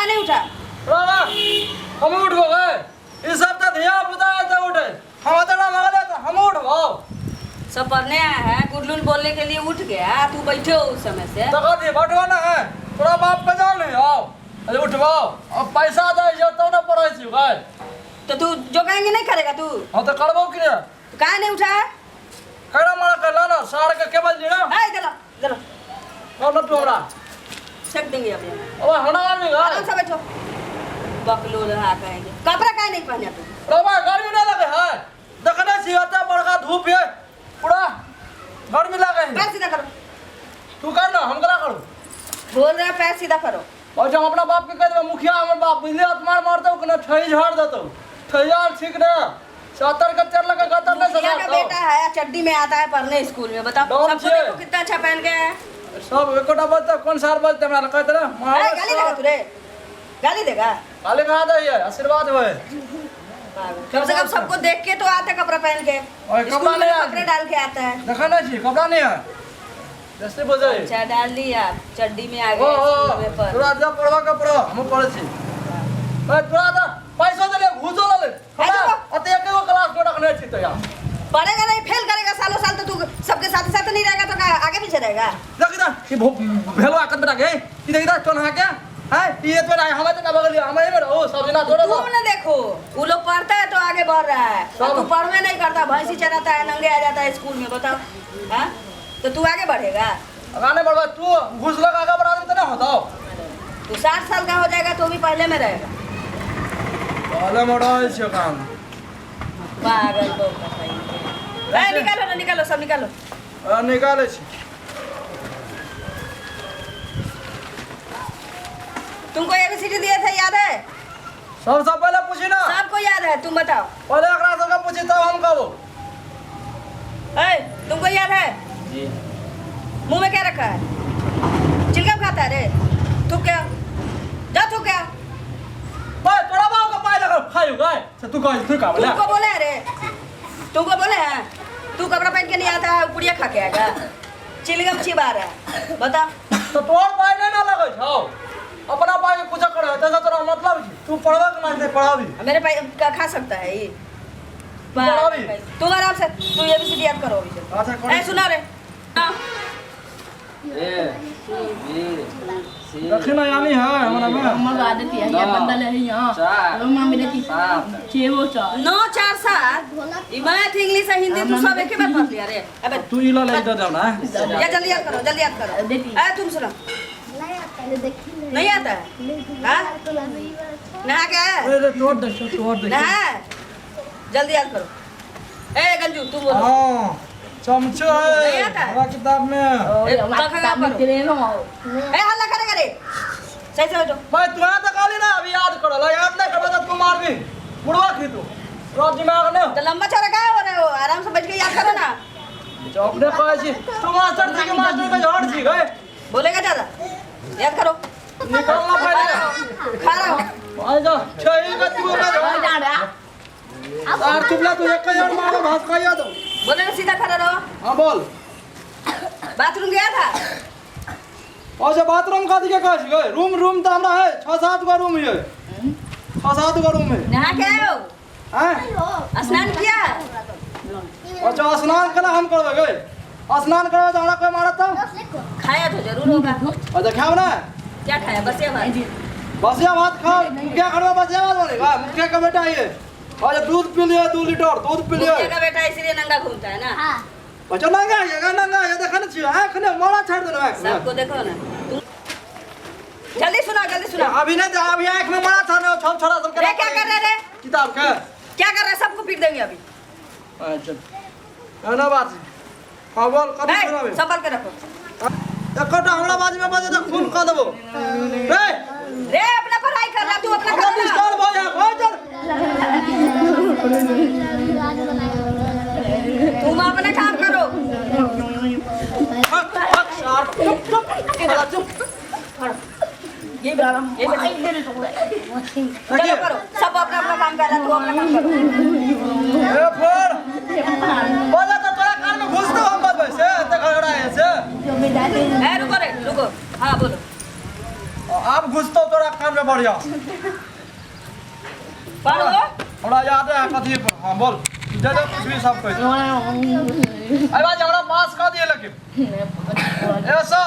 कहाँ नहीं उठा? बाबा हम उठबो गए ई सब त धिया पुता त उठे हम त ना मगले त हम उठबो। सब पढ़ने आया है, गुडलून बोलने के लिए उठ गया, तू बैठे हो उस समय से। त कथी बटवा ना है तोरा बाप के जान नहीं आओ। अरे उठबो अब पैसा दै जो तो ना पढ़ै छी गए। तो तू जो कहेंगे नहीं करेगा तू? हम त करबो कि ने। तो काहे नहीं उठा है? केना मारा कर ना सार के केबल जी ना। ए इधर ला, इधर ला। कौन ना तू हमरा फेंक देंगे अभी। अब हमरा आदमी गए। आराम से बैठो। बकलो रहा कहेंगे। कपड़ा काहे नहीं पहने तू? बाबा गर्मी नहीं लगे है देखने छी एते बड़का धूप है पूरा गर्मी लगे है। पैर सीधा करो। तू कर ना हम करा करू। बोल रहा पैर सीधा करो। और जब अपना बाप के कह देबे मुखिया हमर बाप बुझलिए तुम्हार मारतौ कि ना ठही झाड़ देतौ ठहियार ठीक ना सतर के तेर लगे गतर नहीं मुखिया का सजा बेटा है चड्डी में आता है पढ़ने स्कूल में। बताओ डॉन सबको छे। देखो कितना अच्छा पहन के आया है। सब एकोटा बजते कोन सार बजते हमरा कहते ना अरे गाली देगा तू रे? गाली देगा? गाली कहाँ दै है आशीर्वाद होए। कम से कम सबको देख के तो आता है कपड़ा पहन के। और स्कूल कपड़ा में नहीं है। कपड़े डाल के आता है। देखा ना जी कपड़ा नहीं है जैसे बोझे। अच्छा डाल लिया चड्डी में आ ओ गए ओ स्कूल में पर। तोरा जब पढ़वा के पढ़ो हम पढ़े छी। ए तोरा त पैसो देले घूसो लले। अच्छा। अते एक एगो क्लास में रखने छी तो यार। पढ़ेगा नहीं फेल करेगा सालों साल तो तू सबके साथ साथ नहीं रहेगा तो क्या आगे पीछे रहेगा? देख इधर ई भेलवा कत बेटा के ई देख इधर चोन्हा के हैं ई एतबे रहे हमें त ना बगल हमें में रहो सब जना थोड़ा तुम ना देखो वो लोग पढ़ता है तो आगे बढ़ रहा है और तू पढ़वे नहीं करता भैंसी चराता है नंगे आ जाता है स्कूल में। बताओ हाँ तो तू आगे बढ़ेगा? आगे बढ़वा तू घूस लगा आगे बढ़ा दे तो ना होता। तू 60 साल का हो जाएगा तो भी पहले में रहेगा। पहले में रहे छे काम। पागल बहुत है। ए निकालो ना निकालो सब निकालो। आ, निकाले छी। तुमको एबीसीडी दिया था याद है? सबसे पहले पूछी ना। सबको याद है तुम बताओ। पहले एकरा सबके पूछी तब हम कहबो। ए तुमको याद है? जी। मुंह में क्या रखा है? चिलगम खाता है रे तू? क्या जा तू क्या भाई तोरा बाप का पाई लगा खाइयो गाय से तू कह तू का बोले। तुमको बोले है रे? तुमको बोले है? तू कपड़ा पहन के नहीं आता है पुड़िया खा के आएगा चिलगम चिबा रहा है बता। तो तोर पाई नहीं ना लगे छौ अपना पाई के कुछ करे तैसा तोरा मतलब छी तू पढ़वा के मास्टर पढ़ाबी। मेरे पाई का खा सकता है ये। पढ़ाबी। तुम आराम से तू ये भी याद करो अभी। अच्छा करो। ए सुना रे। हाँ। ए बी सी दक्षिण यानी है हमरा में। हमर आदत है ये बंदल है यहाँ चार मामी रहती सात छह चार 9 4 7 ई मैथ इंग्लिश और हिंदी तू सब एक ही बार पढ़ लिया रे। अबे तू इला ले इधर जाओ ना। या जल्दी याद करो जल्दी याद करो। देती। ए तुम सुनो नहीं आता है? हाँ? नहा के आया? अरे तोड़ दे तोड़ दे। नहा जल्दी याद करो। ए गंजू तुम बोलो। हां चमचो है नहीं आता है? हमरा किताब में। ए, कखन करो। ए हल्ला करेगा रे सही से बैठो। भाई तू यहाँ तक आली ना अभी याद करो ला याद नहीं करबो तो तू मारबी बुढ़वा खी तू तोरा दिमाग नहीं। तो लंबा चौड़ा क्या हो रहे हो आराम से बैठ के याद करो ना। जो अपने कहै छी तू मास्टर छी के मास्टर के झड़ छी गए। बोलेगा ज्यादा याद करो। निकलना पहले खा रहा हो। आ जा छही का तू का यार चुपला तू एक यार मारो भात खाइया तो। बोले सीधा खड़ा रहो। हां बोल। बाथरूम गया था? और जो बाथरूम का दिखे कहै छी गए रूम रूम तो हमरा है 6 7 गो रूम है 6 7 गो रूम है। नहा के आए हो? हैं स्नान किया? अच्छा स्नान केना हम करबै गए? स्नान करबै तऽ हमरा कोई मारत तऽ? खाया तो जरूर होगा। अच्छा खाओ ना। क्या खाया? बसिया भात। बसिया भात खाओ। मुखिया घर में बसिया भात बनेगा मुखिया का बेटा ये। और दूध पी लियो 2 लीटर दूध पी लियो। मुखिया का बेटा इसलिए नंगा घूमता है ना। अच्छा नंगा है नंगा है देखा ना छी आंख ने मारा छाड़ देना आंख में। सबको देखो ना तुम। जल्दी सुनाओ जल्दी सुनाओ। अभी नहीं अभी आंख में मारा छाड़ छौ छोड़ा सब रे क्या कर रहे रे? किताब के क्या कर रहे? सबको पीट देंगे अभी। अच्छा ना बात हां बोल कथी ए, सुनाबे? संभाल के रखो। एकोटा हमरा बाजू में बजे त खून क देबो। रे रे अपना पढ़ाई कर रहा तू अपना हमरा कर रहा। डिस्टर्ब हो जा भाई चल। तुम अपना काम करो। हक हक सार चुप चुप साला चुप। ये ये चलो करो सब अपना अपना काम कर रहा तू अपना काम करो। ए फोड़ बजा त तोरा कान में घुस दो हम बजबै से एते घगरा है से। ए रुको रे रुको हाँ बोलो। आब घुसतौ तोरा कान में बढ़िया। पढ़ो। हमरा याद है कथी पर। हाँ बोल, जे जे कुछ भी सब कहि दे। अरे बाज हमरा पास कऽ दिए लेकिन ऐसा।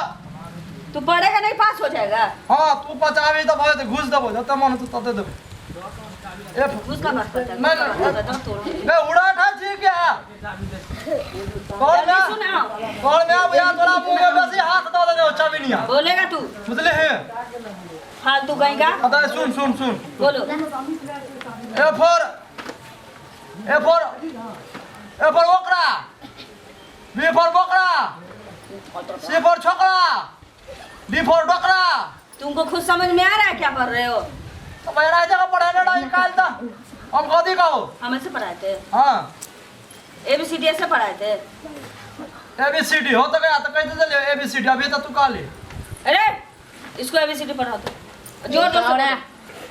तू पढ़ेगा नहीं पास हो जाएगा। हाँ तू पचाबी तऽ भऽ जेतै, घुस देबो जते मन होतौ तते देबो। ए घूस का बात करता है। नहीं, नहीं। दम तोड़। बे उड़ा खा छी क्या कौन जल्दी में सुनाओ। कौन में बुझा तोरा मुंह में बेसी हाथ दऽ देने चबिनिया। बोलेगा तू बुझले हे? फालतू कहीं का। अतः सुन सुन सुन। बोलो। A for A for A for ओकरा, बी फॉर बकरा, सी फॉर छोकरा, डी फॉर डोकरा। तुमको खुद समझ में आ रहा है क्या पढ़ रहे हो? तो मेरा जगह पढ़ाने डाल काल था हम कथी कहो। हम ऐसे पढ़ाए थे। हाँ ए बी सी डी ऐसे पढ़ाए थे। ए बी सी डी हो तो गया तो कहते चले ए बी सी डी अभी तो तू काली। अरे इसको ए बी सी डी पढ़ा दो जोर जोर से बोलो।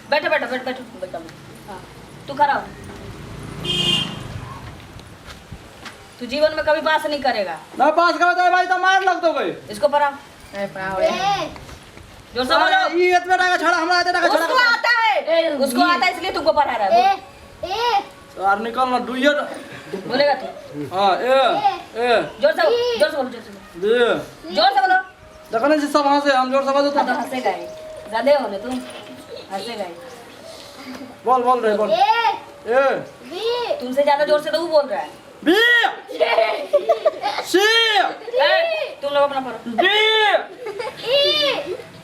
बैठो बैठो बैठो बैठो बैठो। हाँ तू खड़ा हो। तू जीवन में कभी पास नहीं करेगा। ना पास कर तो भाई तो मार लग दो गई। इसको पढ़ाओ जोर से बोलो। ई इतने टाका छड़ा हमरा इतने टाका छड़ा। उसको आता है, उसको आता है इसलिए तुमको पढ़ा रहा है। यार निकल ना दुइये। बोलेगा तू। हां ए ए जोर से जोर से बोलो, जोर से बोलो, दे जोर से बोलो। देखने से सब हंसे हम जोर से बोलो हाँ तो हंसेगा ही, गधे हो ना तुम, हंसेगा ही। बोल बोल रे बोल। ए तुमसे ज्यादा जोर से तो वो बोल रहा है। बी सी ए, तुम लोग अपना पढ़ो। डी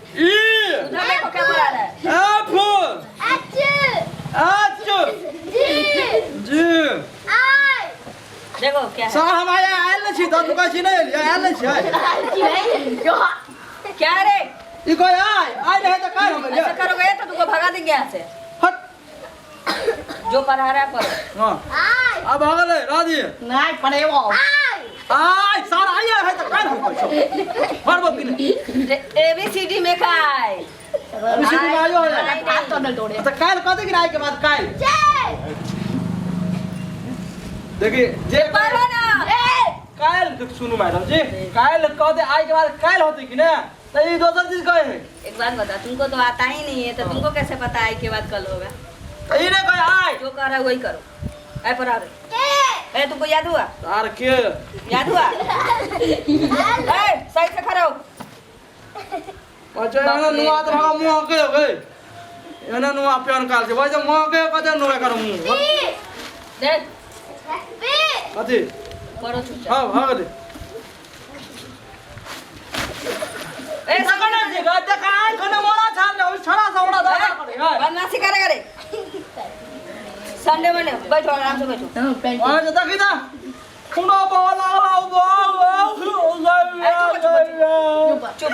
ई उधर देखो क्या पढ़ा रहा है। एफ एच जी देखो क्या है। सर हम आया आयल नहीं छी तो तू कहै छी नहीं एलियै आयल नहीं छियै। क्या रे ई कोई आय आय नहीं तो काहे हम एलियै? ऐसा करोगे तो तुमको भगा देंगे यहाँ से। हट। जो पढ़ा रहा है पढ़ो। हाँ अब आ गेलै राजी। नहीं पढ़ेबो। आय सर आय है तो काहे हम कहै छौ पढ़बो कि नहीं? ए बी सी डी में का है। ABCD में आयो है। हाथ तो नहीं तोड़े। तो काल्हि कहते कि आय के बाद काल्हि देखिए जे पढ़ो ना। काल्हि सुनू मैडम जी काल्हि कह दे आय के बाद काल्हि होतै कि ने तो ई दोसर चीज कहे है। एक बात बता, तुमको तो आता ही नहीं है तो तुमको कैसे पता आई के बाद कल होगा? तो ई नहीं कहे आय। जो कह रहा है वही करो। ऐ पढ़ा रहे। ए तुमको याद हुआ? आर के याद हुआ? ए साइड से खड़ा हो। अच्छा एना नुआ तो भागा मुंह के हो गए। एना नुआ प्यान काल छै भाई जब मुंह के कते नुआ कर मुंह। देख कथी पढ़ो चुपचाप। हां भाग गेलै। ए सकना छी गा देखा आइ खने मोरा छाल ने ओइ छड़ा से हमरा दादा करे है। बदमाशी करेगा रे। संडे मंडे बैठो आराम से बैठो। वहां से देखी ता खुनो बोल आउ बोल चुप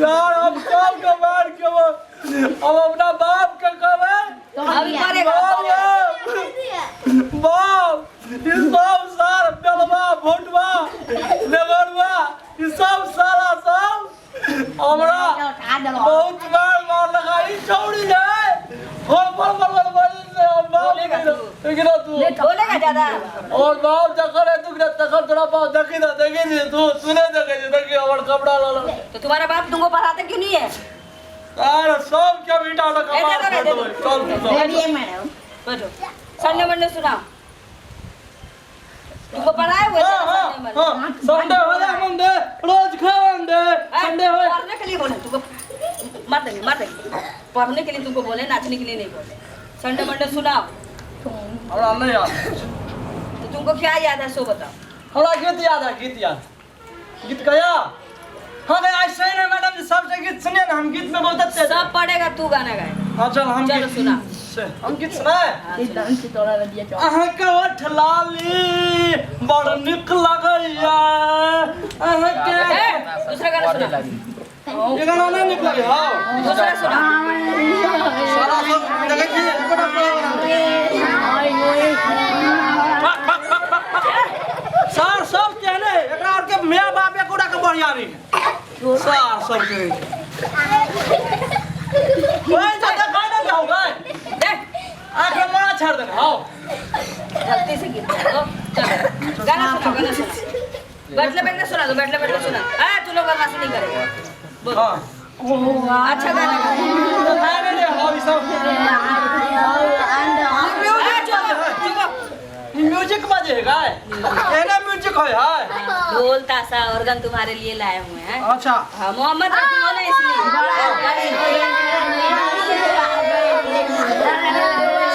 यार हम सब के मार के हम अपना बाप के कहबै अभी पढ़ेगा। बाप ई सब सार बेलवा भोटवा लेबरवा ई सब सारा सब हमरा बहुत मार मार लगा ई छौड़ी है फोन पर पर पर से हम बाप लेकिन तू बोलेगा ज्यादा। और बाप जखन है तू तखन तोरा बाप देखी ना देखी छी तू तू नहीं देखै छी देखी हमर कपड़ा लऽ लऽ। तो तुम्हारा बाप तुमको पढ़ाते क्यों नहीं है? अरे सब के बेटा लऽ ए, दे दो रे, दे दो। चल तू चल। बैठो संडे मंडे सुनाओ। तुमको पढ़ाए हुए थे हाँ ना हाँ संडे मंडे? हाँ संडे हो जाए मंडे रोज खाओ अंडे ए, संडे हो। पढ़ने के लिए बोले तुमको, मार देंगे मार देंगे। पढ़ने के लिए तुमको बोले, नाचने के लिए नहीं बोले। संडे मंडे सुनाओ। हमरा नहीं याद। तो तुमको क्या याद है सो बताओ। हमरा गीत याद है, गीत याद। गीत कया हाँ गया ऐसे ही ना मैडम जी सबसे गीत सुनिए ना हम गीत में बहुत अच्छे। सब पढ़ेगा तू गाना गाएगा। हाँ चल हम चलो गीत सुना। हम गीत सुनाए। अहाँ के ओठ लाली बड़ निक लगैया अहाँ के। ए, दूसरा गाना सुना। ये गाना नहीं निक लगे। हाँ दूसरा सुना। सारा सब देखै छी एकोटा सर सब केहने एकरा और के my बाप एकोटा के बढ़िया नहीं है। सर सब के ओए ज्यादा खाए ना जाओ भाई। देख आंख में मोड़ा छाड़ देना। आओ गलती से गिर गया। चलो गाना सुना, गाना सुना। बैठले बैठले सुना दो, बैठले बैठले सुना। ए तू लोग बदमाशी नहीं करेगा। बोल। हाँ अच्छा गाना गा। नहीं नहीं हम सब म्यूजिक चुप। म्यूजिक बजेगा एना म्यूजिक है है। ढोल ताशा ऑर्गन तुम्हारे लिए लाए हुए हैं। अच्छा। हाँ, मोहम्मद रफी हो ना इसलिए।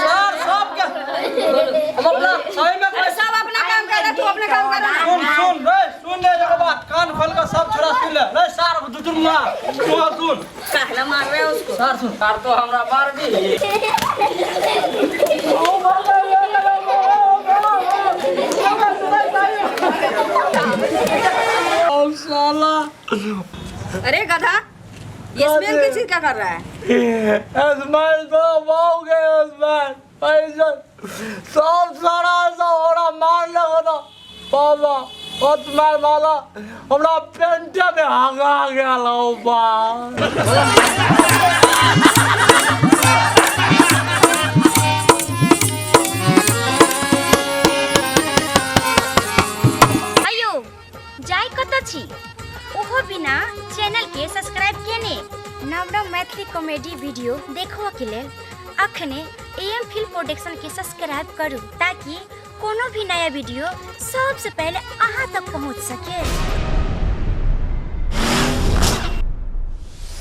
सर सब के हम अपना सही में अरे सब अपना काम कर रहा, तू अपना काम कर रहा। सुन सुन रे सुन ले एगो बात कान खोल के सब छोरा सुन ले रे सार दुजुर्मा तू सुन। काहला मार रहे हो उसको? सार सुन। सार तो हमरा मार दी। ओ साला। अरे गधा, ये स्मेल किस चीज का कर रहा है? स्मेल तो बहुत गया स्मेल पैसा सब सारा ऐसा हो रहा मार लगा था बाबा और स्मेल वाला हमरा पेंटे में हगा गया लो बा। अयो जाय कतऽ छी ओहो बिना चैनल के सब्सक्राइब केने? नव नव मैथिली कॉमेडी वीडियो देखबऽ के लेल अखने एम फिल्म प्रोडक्शन के सब्सक्राइब करू ताकि कोनो भी नया वीडियो सबसे पहले अहाँ तक पहुँच सके।